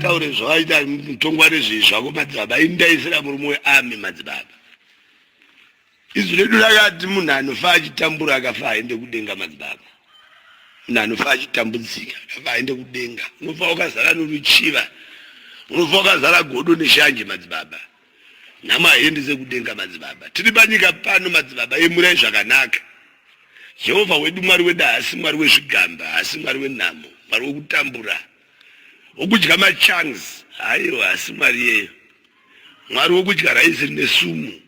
Vataure zvavaita mutongwa nezvii zvako madzibaba. Ini ndaisira murume wearmy madzibaba. Izwi redu rakati munhu anofa achitambura akafa aende kudenga madzibaba. Munhu anofa achitambudzika akafa aende kudenga. Unofa wakazara noruchiva. Unofa wakazara godo neshanje madzibaba. Nhamo haiendi sekudenga madzibaba. Tiri panyika pano madzibaba yemurai zvakanaka. Jehovha wedu Mwari wedu haasi Mwari wezvigamba, haasi Mwari wenhamo, Mwari wekutambura, wokudya machangs. Haiwa, haasi Mwari iyeyo. Mwari wokudya raisi rine sumu,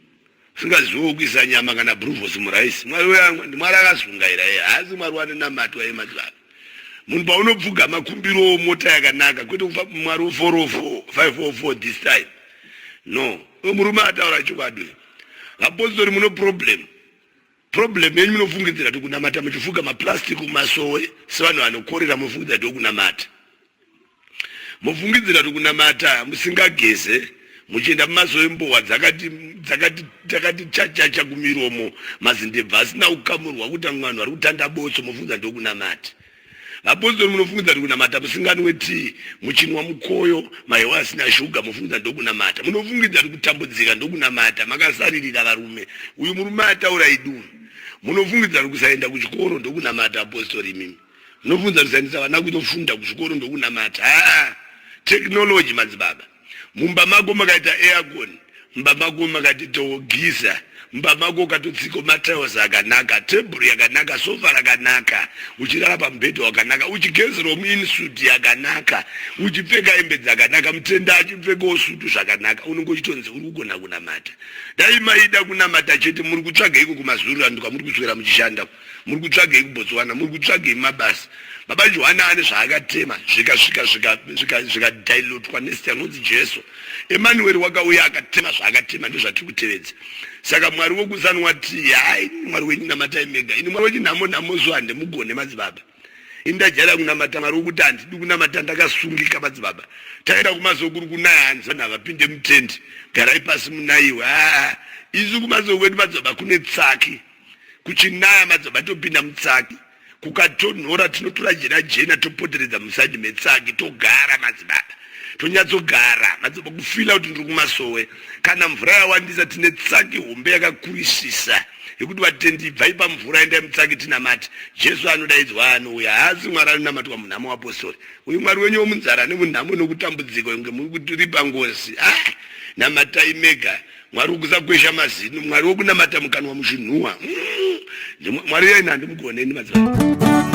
usingaziviwo kuisa nyama kana bruvos muraisi. Mwari weyangu ndiMwari akazungaira iye, haasi Mwari wanonamatwa iye madzibaba. Munhu paunopfugama kumbirawo mota yakanaka kwete kufa Mwari wo404 504 this time. No, uyo murume ataura chokwadi uyo. Vapostori muno problem. Problem yenyu munofungidzira kuti kunamata muchifuga maplastic kumasowe sevanhu vanokorera munofungidzira kuti kunamata. Mofungidzira kuti kunamata musingageze muchienda mumasowe mbowa dzakati dzakati dzakati chachacha kumiromo mazindebvu asina kukamurwa kuti vamwe vanhu vari kutanda botso mofungidzira kuti kunamata. Vapostori munofungidza kuti kunamata musinganwe tii, muchinwa mukoyo, mahewa asina shuga mofungidza ndokunamata. Munofungidza kuti kutambudzika ndokunamata, makasaririra varume. Uyu murume ataura idu. Munofungidza kuti kusaenda kuchikoro ndokunamata apostori imimi. Munofungidza kuti kusaendesa vana kunofunda kuzvikoro ndokunamata. Haa, technology madzibaba. Mumba mako makaita aircon, mumba mako makaita geyser, mumba mako ukatotsika matiles akanaka, tebhuru yakanaka, sofa rakanaka, uchirara pamubhedha wakanaka, uchigezerawo muinsuit yakanaka, uchipfeka hembe dzakanaka, mutenda achipfekawo sutu zvakanaka, unenge uchitonzi uri kugona kunamata. Dai maida kunamata chete, muri kutsvageiko kumazururand kwamuri kuswera muchishanda? Muri kutsvagei kuBotswana? Muri kutsvagei mabasa? Baba Johana ane zvaakatema zvikasvika zvikadilutwa nezita rinonzi Jesu. Emanueri wakauya akatema zvaakatema, ndozvatiri kutevedza. Saka Mwari wokusanwa tii, hai Mwari wenyu namatai mega. Ini Mwari wechinhamo nhamo so handimugone madzibaba. Ini ndajaira kunamata Mwari wokuti handidi kunamata ndakasungika madzibaba. Taenda kumasowe kuri kunaya hanzi vanhu havapinde mutendi, garai pasi munaiwe. Haa isu kumasowe kwedu madzibaba kune tsaki. Kuchinaya madzibaba topinda mutsaki, kukatonhora tinotora jira jena topoteredza musaidi metsaki togara madzibaba tonyatsogara madzibaba kufila kuti ndiri kumasowe. Kana mvura yawandisa tine tsaki hombe yakakurisisa yekuti vatendi ibvai pamvura endai mutsaki tinamate. Jesu anodaidzwa anouya, haasi Mwari anonamatwa munhamo vapostori. Uyu Mwari wenyu womunzara nemunhamo nokutambudzika kunge muri kutiripa ngozi. Ah, namatai mega. Mwari wokusakwesha mazino, Mwari wokunamata mukanwa muchinhuwa. Mwari iyeni handimugone ini madzibaba.